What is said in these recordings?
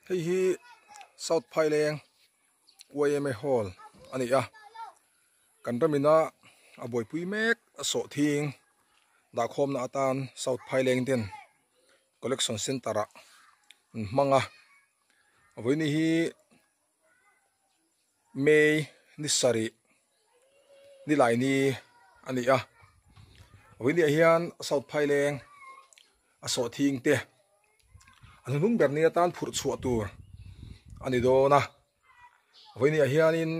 Hei hi South Phaileng yma Hall a ni a, kan ramina a buaipui mek a sawhthing dahkhawmna atan South Phaileng ten collection center ah an hmang a, vawiin hi May ni sarih nilai ni a ni a, vawiin ah hian South Phaileng a sawhthing te a hnuhnung ber ni atan phurh chhuah tur a ni dawn a, vawiin ah hianin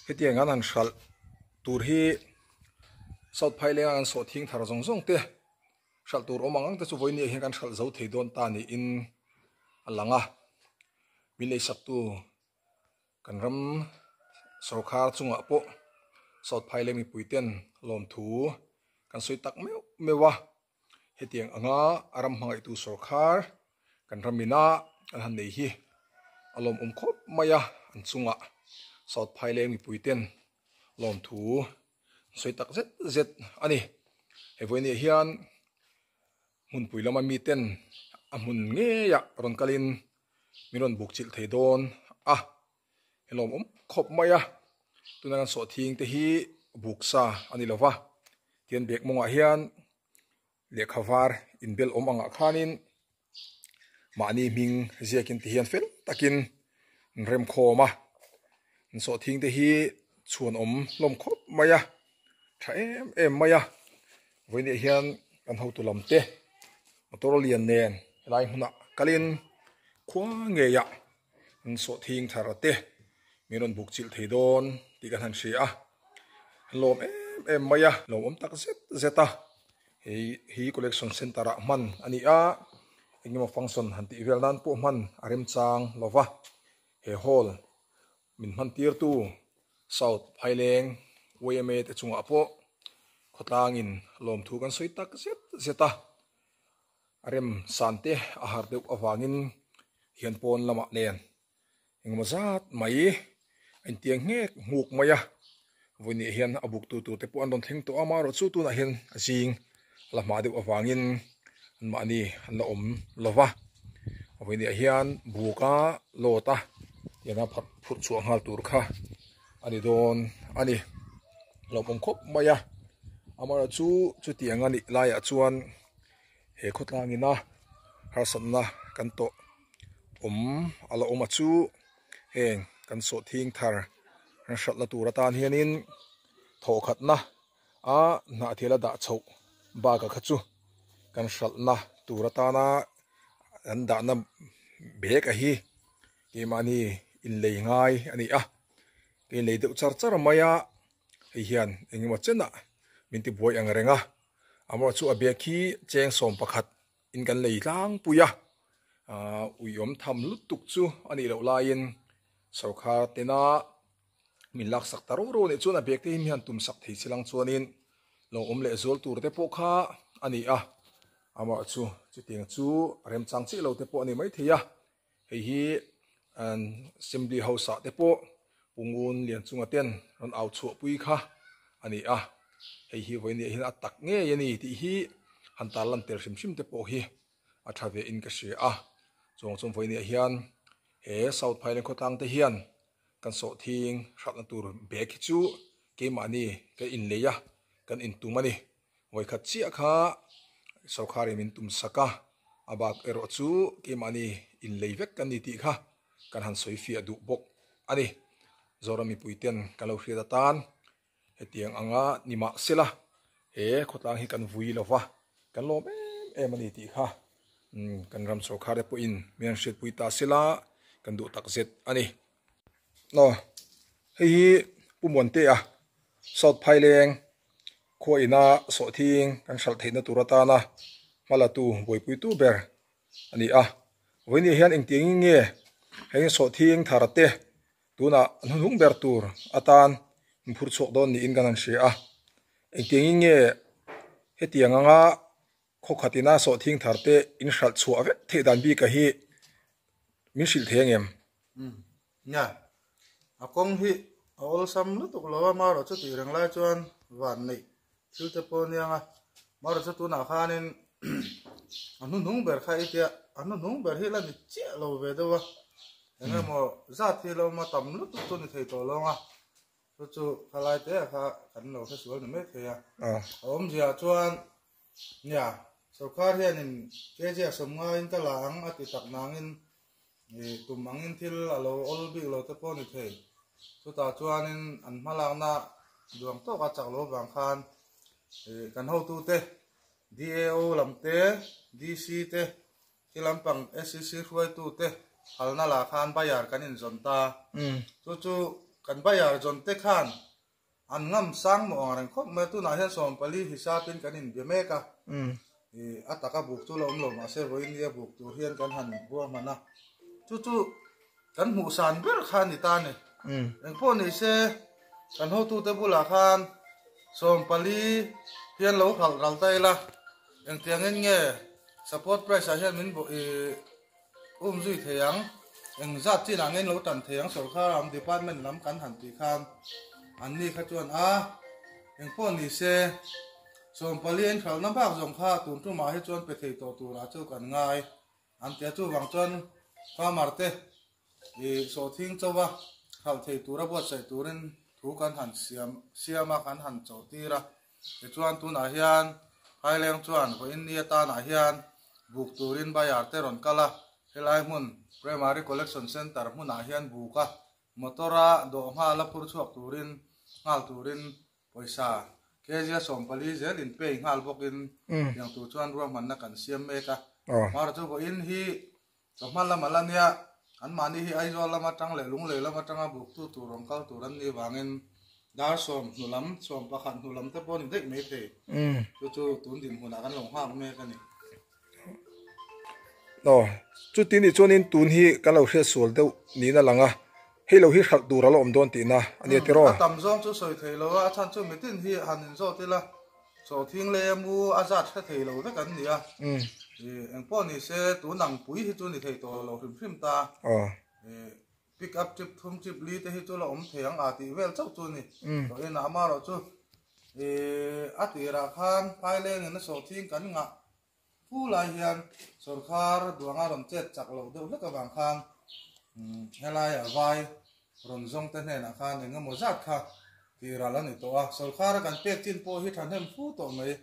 hetiang an han hralh tur hi South Phaileng a kan sawhthing thar zawng zawng te hralh tur awm ang ang te chu vawiin ah hian kan hralh zo thei dawn ta niin a lang a. Min leisaktu kan ram sorkar chungah pawh South Phai leh mipui ten lawmthu kan sawi tak meuh meuh a, hetiang anga a ram hmangaihtu sorkar kan ramina an han nei hi a lawmawm khawp mai a, an chungah South Phai leh mipui ten lawmthu an sawi tak zet zet a ni. Hei vawiin hian Hmunpui lama miten a hmun ngeiah rawn kalin min rawn buk chilh thei dawn a, he lawmawm khawp mai a. Tuna kan sawhthing te hi buk sa a ni lova, tian bag mawngah hian lehkha var inbel awm angah khanin mahni hming ziakin ti hian fel takin an remkhawm a. An sawhthing te hi chhuanawm hlawm khawp mai a, tha em em mai a. Vawiin hian kan hotu lam te motor lian nen helai hmunah kalin khua ngeiah an sawhthing thar te min rawn buk chilh thei dawn tih kan han hria a, an lawm em em mai a, lawmawm tak zet zet a. Hei hi collection center ah hman a ni a, engemaw function han tih vel nan pawh hman a remchang lova, he hall Min hman tirtu South Phaileng yma te chungah pawh khawtlangin lawmthu kan sawi tak zet zet a, a rem san te a har deuh avangin hian pawn lamah nen engemaw zat mai a intiang nghek nghuk mai a, vawiin hian a buk tu tur te pawh an rawn thleng tawh a, amaherawhchu tunah hian a zing a la hma deuh avangin anmahni an la awm lo va, vawiin hian buk a load a tiang a phurh chhuah nghal tur kha a ni dawn a ni lawmawm khawp mai a amaherawh chu chutiang a nih laiah chuan he khawtlang ina harsatna kan tawh awm a la awm a chu heng kan sawhthing thar kan hralhna tur atan hianin thawhkhatna. A hnahthil a dah chhoh bakah kha chu kan hralhna tur atana an dahna bag a hi keimahni inlei ngai a ni a, ka inlei deuh char char mai a, hei hian engemaw chenah min ti buai ang reng a, amaherawhchu a bag hi cheng 11 in kan lei tlangpui a, ahh uiawm tham lutuk chu a nih loh laiin sorkar tena. Min laksak ta ro ro nih chuan a bag te hi mi han tum sak thei chilang chuanin lo awm leh zual tur te pawh kha a ni a, amah chu chutiang chu remchang chiah lo te pawh a ni maithei a, hei hi Assembly House ah te pawh Pu Ngun Lianchunga ten rawn au chhuah pui kha a ni a, hei hi vawiin hian a tak ngei a ni tih hi han tarlan tel hrim hrim te pawh hi a tha ve in ka hria a, chuang chuan vawiin hian he South Phailen khawtlang te hian Kan sawhthing hralhna tur bag hi chu keimahni kan inlei a, kan intum a ni. Vawikhat chiah kha sorkharin min tum sak a, a bak erawh chu keimahni inlei vek kan ni tih kha kan han sawi fiah duh bawk a ni. Zoram mipuiten kan lo hriat atan hetiang anga ni mah sela he khawtlang hi kan vui lo va, kan lawm em em a ni tih kha kan ram sorkar te pawhin min han hriatpui ta sela kan duh tak zet a ni. Aw hei hi Pu Muantea South Phaileng khua ina sawhthing kan hralh theihna tur atana hma la tu buaipuitu ber a ni a, vawiin hian engtiangin nge heng sawhthing thar te Tunah hnuhnung ber tur atan min phur chhuak dawn niin kan han hria a, engtiangin nge hetiang anga khaw khatina sawhthing thar te in hralh chhuah vek theih dan bika hi min hrilh thei angem? Umm nia, a kawng hi a awlsam lutuk lo a, marawh chu tih reng lai chuan van neih thil te pawh a niang a, marawh chu tunah khanin a hnuhnung ber kha i tia. a hnuhnung ber hi la ni chiah lo ve deuh a, eng emaw zat hi la awm a, tam lutuk chu ni thei tawh lo ang a, chu chu khalai te ah kha kan lo hre sual ni mai thei a. A awmzia chuan nia sorkar hianin kg a sawmngaiin ka la ang a ti tak nangin tum angin thil a lo awl bik lo te pawh a ni thei. Chutah chuanin an hmalakna duang tawka chak lo vang khan kan hotute DAO lam te, DC te, khi lampang SEC hruaitu te phalna lah khan bayar kan inzawn ta. Chu chu kan bayar zawn te khan an ngam sang mawh ang reng khawp mai a, tunah hian 14 hisapin kan inbia mek a. A taka buk chu la awm lo mahse vawiin nia buk tur hian kan han ruahman a. Chu chu kan hmuh san ber kha a ni ta a ni. Engpawh ni se kan hotute bulah khan 14 hian lo hralh ral ta ila, engtiangin nge support price ah hian min um zui thei ang, eng zat chinah nge in lo tan thei ang sorkar lam department lam kan han tih khan anni kha chuan a engpawh ni se 14 a inhralhna bak zawng kha tun tumah hi chuan pe thei tawh turah chu kan ngai. An tia chuvang chuan farmer te ih sawhthing chauha hralh thei tura buatsaih turin thu kan han siam siam a, kan han chawh tir a. Tichuan tunah hian Phaileng chuan vawiin ni atanah hian buk turin buyer te rawn kal a, helai hmun Primary Collection Centre hmunah hian buk a, motor a dawh nghal a phur chhuak turin nghal turin Pawisa kg a 14 zel in pay nghal bawkin tiang tur chuan ruahmanna kan siam mek a. Mara chu vawiin hi chawhma lam a la nia, anmahni hi Aizawl lam atang leh Lunglei lam atanga buktu tur rawn kal tur an nih vangin dar sawm hnu lam, 11 hnu lam te pawh a ni daih mai thei. Chu chu tun dinhmunah kan lo nghak mek a ni. Aw, chuti nih chuanin tun hi kan lo hriat sual deuh niin a lang a, hei lo hi hralh tur a la awm dawn tihna a nia tiraw? A tam zawng chu sawi thei lo a, a chhan chu mitin hi han inzawt ila, sawhthing leh mu a zat hre thei lo vek an ni a, engpawh ni se tun ang pui hi chu ni thei tawh lo hrim hrim ta, pick up trip thum trip li te hi chu la awm thei ang a tih vel chauh chu a ni, tawhin amaherawh chu a tirah khan phailengin a sawhthing kan ngah. Pu lai hian sorkar duanga rawn chet chak loh deuh hlek avang khan helai a vai rawn zawng te hnenah khan eng emaw zat kha tih ral a ni tawh a, sorkar a kan pek chin pawh hi thahnem fu tawh mai.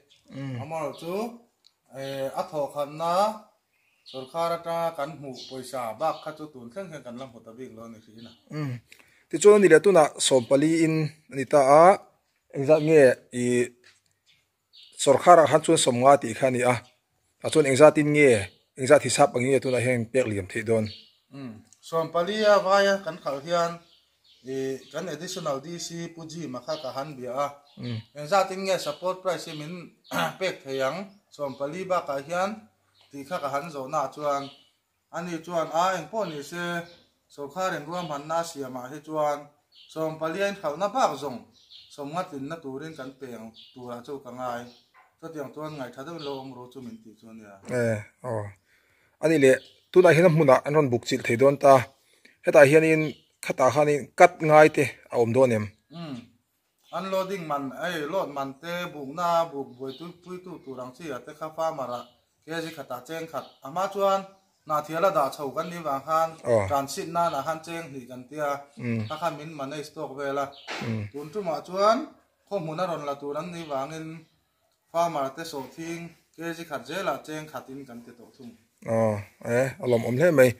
Amaherawh chu a thawhkhatna sorkar atanga kan hmuh pawisa bak kha chu tun thleng hian kan la hmu ta bik lo a ni hrin a. Tichuan a ni leh tunah 14 in a ni ta a, engzat nge i Sorkharah khan chuan 50 tih kha a ni a, tah chuan engzatin nge, engzat hisap ang nge tunah hian pek liam theih dawn? Umm, 14 a vaia kan khalh hian ih kan additional DC Pu Jim-a kha ka han bia a, engzatin nge support price hi min pek thei ang 14 bakah hian tih kha ka han zawhnaah chuan Ani chuan, A engpawh ni se, sorkharin ruahmanna a siamah hi chuan 14 a inhralhna bak zawng 50 tlinna turin kan peng turah chu ka ngai. Chutiang chuan ngaihtha deuhin lo awm ru chu min tih chu a nia. E, aw. Ani leh, tunah hian a hmunah an rawn buk chilh thei dawn ta. Hetah hianin khatah khanin cut ngai te a awm dawn em? Umm. Unloading man, ei, load man te, bukna buk buaitui puitu tur ang chi ah te kha farmer ah kg khatah cheng khat. A hma chuan hnahthial a dah chho kan nih vang khan transit nan ah khan cheng hnih kan tia, kha khan min manage tawk vel a. Tun tumah chuan khaw hmun a rawn la tur an nih vangin farmer te sawhthing kg khat zelah cheng khat in kan ti tawh thung. Aw, e, a lawmawm hle mai.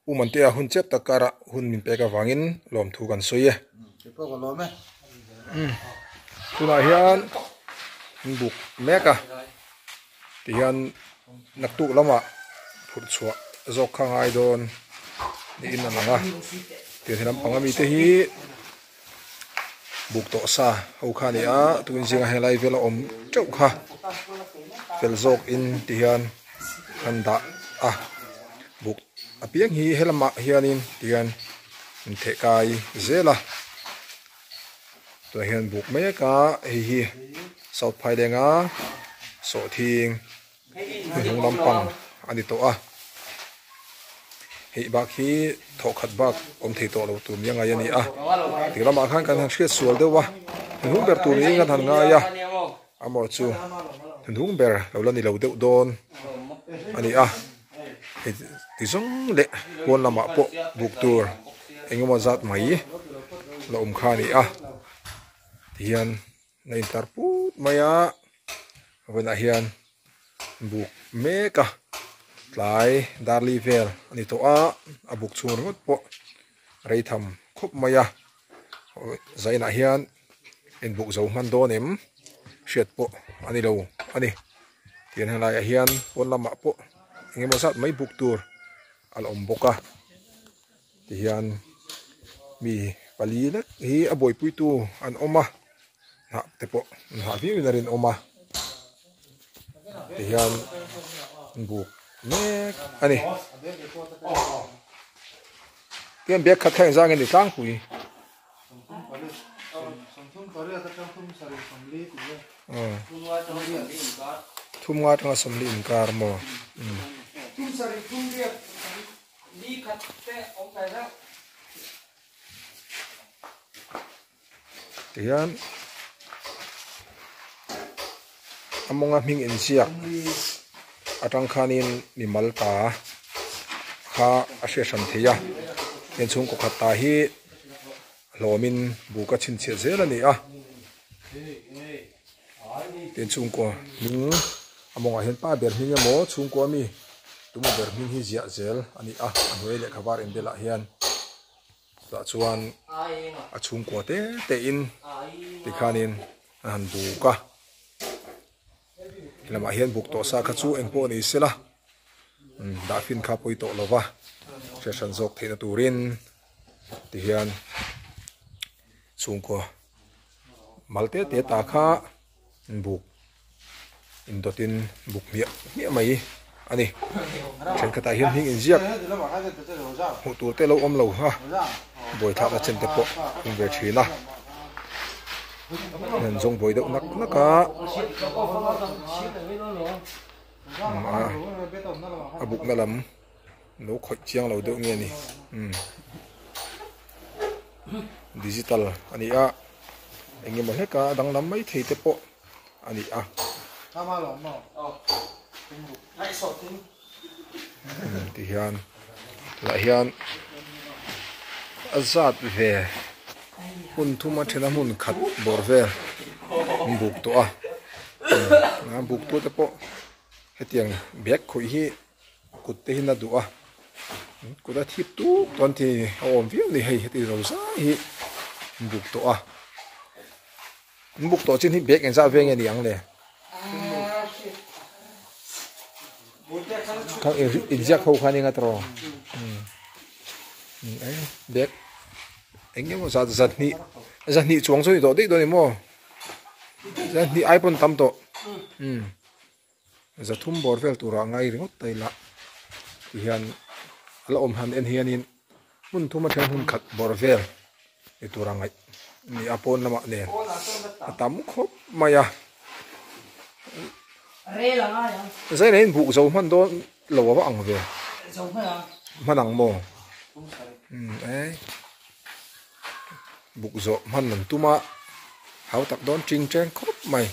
U Mantea hun chep tak karah hun min pek avangin lawmthu kan sawi e. Kei pawh ka lawm e. Tunah hian an buk mek a, tihian naktuk lamah phurh chhuah zawk kha ngai dawn niin a lang a, tiang he lampang ami te hi buk tawh sa ho kha a ni a, tukin zinga helai vel a awm teuh kha fel zawk in tihian an dah a buk apiang hi helamah hianin tihian in theh kai zel a tunah hian buk mek a hei hi south phailenga sawhthing hnuhnung lampang a ni tawh a hei bak hi thawh khat bak awm thei tawh lo tur nia ngai a ni a ti lamah khan kan han hriat sual deuh a hnuhnung ber tur niin kan han ngai a amaw chu hnuhnung ber lo la ni lo deuh dawn a ni a. Hei ti zawng leh pawn lamah pawh buk tur engemaw zat mai la awm kha a ni a tihian a intar put mai a vawiinah hian buk mek a tlai darli vel a ni tawh a a buk chhung ringawt pawh rei tham khawp mai a zainah hian inbuk zo hman dawn em hriat pawh a ni lo a ni tihian helaiah hian pawn lamah pawh eng emaw zat mai buk tur a la awm bawk a tihian mi pali lek hi a buaipuitu an awm a hnah te pawh an hah viau in a rinawm a tihian buk mek a ni tihian bag khat kha engzah nge ni tlangpui. Thum nga atanga sawmli inkar maw tihian a mawnga hming inziak atang khanin mimal ta kha a hriat hran thei a heng chhungkaw khat ta hi hlawmin buk a chhinchhiah zel a ni a tin chhungkaw hming a mawngah hian pa ber hming emaw chhungkaw ami tumaw ber hming hi ziah zel a ni a a hnuai lehkha var inbelah hian Tah chuan a chhungkua te te in tikhanin an han buk a lamah hian buk tawh sa kha chu eng pawh ni sela dah fin kha pawi tawh lova hriat hran zawk theihna turin tihian chhungkua mal te te ta kha buk indawtin buk hmiah hmiah mai a ni. Thenkhatah hian hming inziak hmuh tur te lo awm lo a, buaithlakna chen te pawh awm ve thin a. An zawng buai deuh nak nak a, a bukna lam lo khawih chiang lo deuh nge ni. Digital a ni a, engemaw hleka danglam mai thei te pawh a ni a. Ti hian tunah hian a zat ve hmun thum a then a hmun khat bawr vel an buk tawh a a buk tu te pawh hetiang bag khawih hi kut te hian a duh a kut a thip tuk dawn tih a awm viau a ni hei heti zo zai hi an buk tawh a. An buk tawh chin hi bag engzah ve nge ni ang le? Khang inziak ho khan inga tawh. Bag eng emaw zat zat hnih zat hnih chuang chu ni tawh daih dawn ni maw? Zat hnih ai pawn tam tawh. Zathum bawr vel turah ngai ringawt ta ila tihian a la awm han en hianin hmun thum atang hmun khat bawr vel ni tura ngaih a ni a pawn lamah nen a tam khawp mai a zaina in buk zo hman dawn lo a va ang ve hman ang maw ei buk zawh hman an tum a hau tak dawn ching cheng khawp mai.